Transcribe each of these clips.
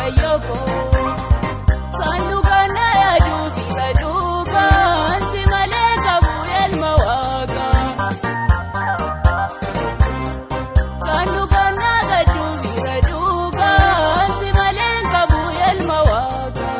Waaqayyo koo. Kan dhugaan na yaaduu fi dhugaan si malee qabu elma waaqaa. Kan dhugaan na gadduu fi dhugaan si malee qabu elma waaqaa.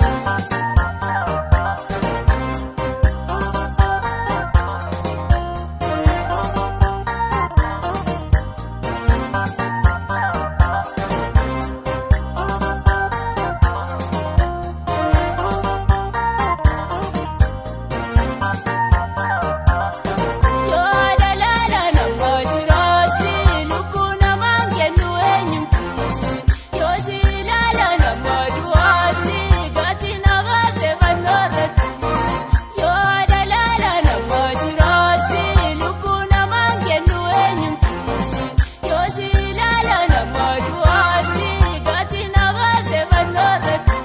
Yoo dalaala nama jiraatti lubbuu namaan kennu eenyuuti? Yoo silaala nama du'aatti gati nama fannoo irratti. Yoo dalaala nama jiraatti lubbuu namaan kennu eenyuuti? Yoo silaala nama du'aatti gati nama fannoo irratti.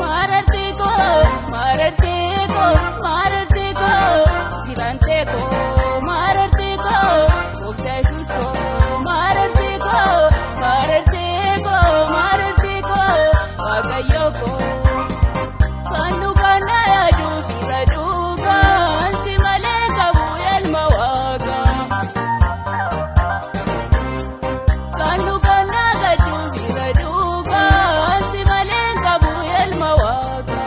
Marartee koo marartee koo marartee koo jirantee koo marartee koo gooftaa Yesuus koo marartee koo marartee koo marartee koo Waaqayyo koo. Kan dhugaan na yaaduu fi dhugaan si malee qabu elma waaqaa. Kan dhugaan na gadduu fi dhugaan si malee qabu elma waaqaa.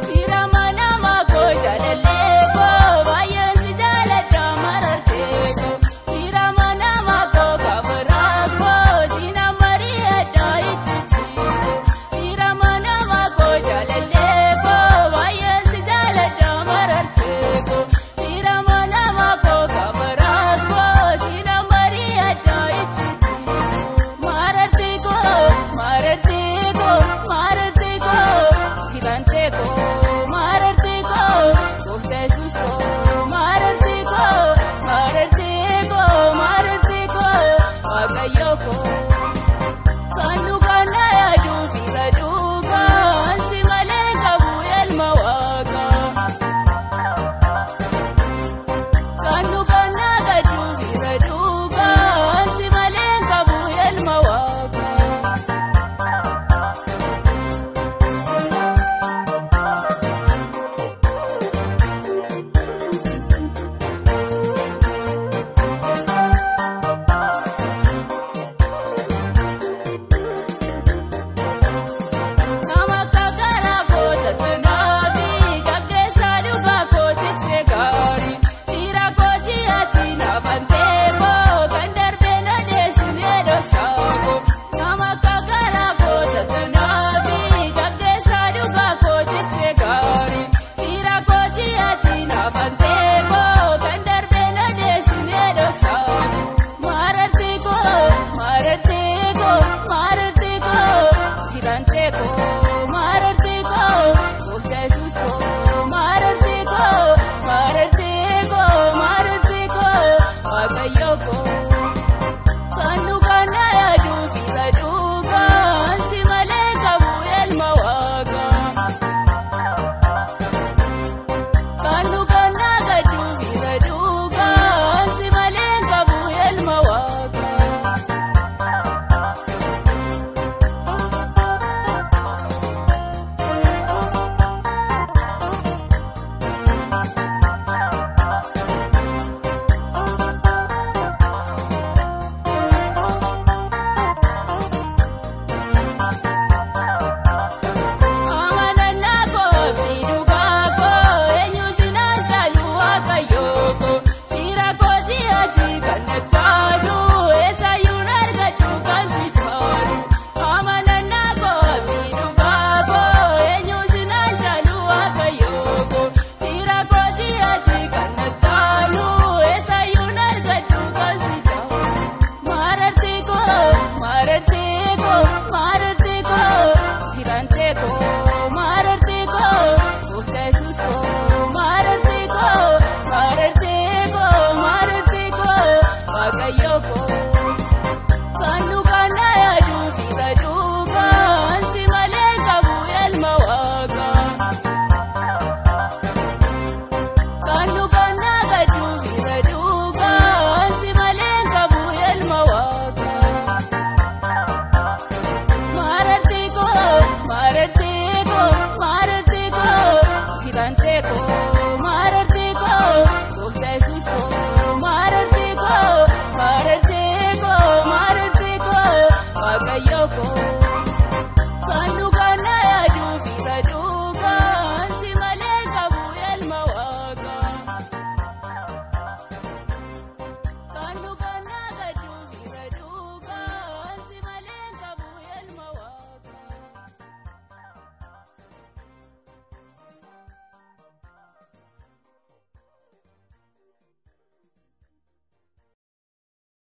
Firama nama koo jaalallee koo baay'een si jaaladha marartee koo. Firama nama koo kabaraa koo si nama ri'adha ijjichi koo. Firama nama koo jaalallee koo baay'een si jaaladha marartee koo. Firama nama koo kabaraa koo si nama ri'adha ijjichi koo. Marartee koo marartee koo marartee koo jirantee koo marartee koo gooftaa Yesuus koo marartee koo marartee koo marartee koo Waaqayyo koo. Kan dhugaan na yaaduu fi dhugaan si malee qabu elma waaqaa. Kan dhugaan na gadduu fi dhugaan si malee qabu elma waaqaa. Nama kakara koota tanaafi gaggeessaa dhugaa kootiksee gaarii. Fira kooti ati naafan teekoo kan darbee na deessinee dhoksaako. Nama kakara koota tanaafi gaggeessaa dhugaa kootiksee gaarii. Fira kooti ati naafan teekoo kan darbee na deessinee dhoksaako. Marartee koo marartee koo marartee koo jirantee koo marartee koo gooftaa Yesuus koo marartee koo marartee koo marartee koo Waaqayyo koo. Kan dhugaan na yaaduu fi dhugaan si malee qabu elma waaqaa. Kan dhugaan na gadduu fi dhugaan si malee qabu elma waaqaa. Amanannaa koo fi dhugaa koo eenyu sinaan caalu Waaqayyo koo. Fira kooti ati kan dhadhaadu eessayyuu argadhu kan si caalu. Amanannaa koo fi dhugaa koo eenyu sinaan caalu Waaqayyo koo. Fira kooti ati kan dhadhaadu eessayyuu argadhu kan si caalu. Marartee koo marartee koo